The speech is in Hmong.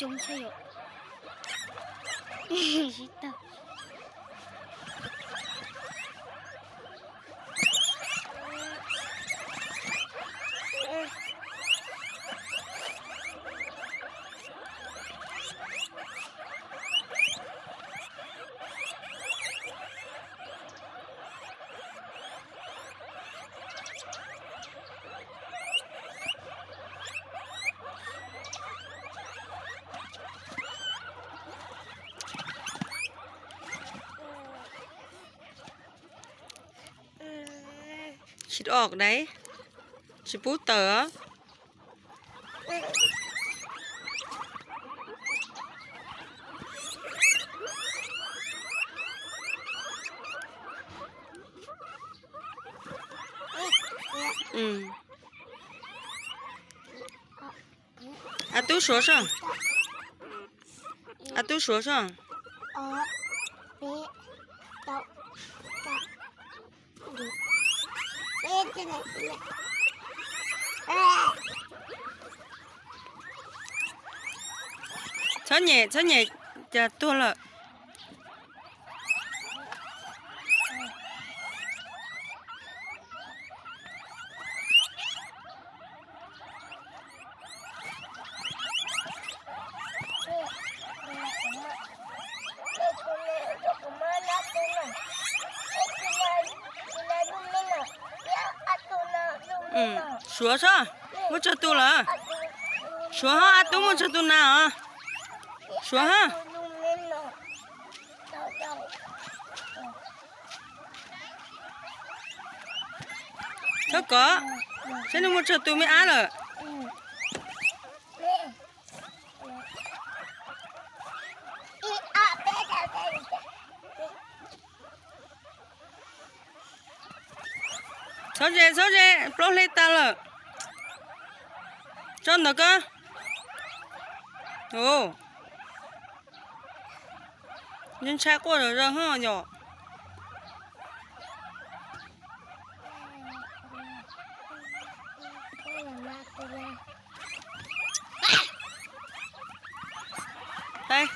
coob thiab yom. Sib tawg. Tsis ov dais, tsis pub tawm. A tub suav soj, a tub suav soj. Txhob nyem, txhob nyem, cas tuag lawm. Suav soj, muaj tsawg tus lawm? Suav hab, a tub muaj tsawg tus nas os? Suav hab. Txhob kov, saib nws muaj tsawg tus me ab lawm. Txhob ze, txhob ze, plaub hle tag lawm. Tso ntawm koj. Ntshai quaj zom zaws ho yom. Teb,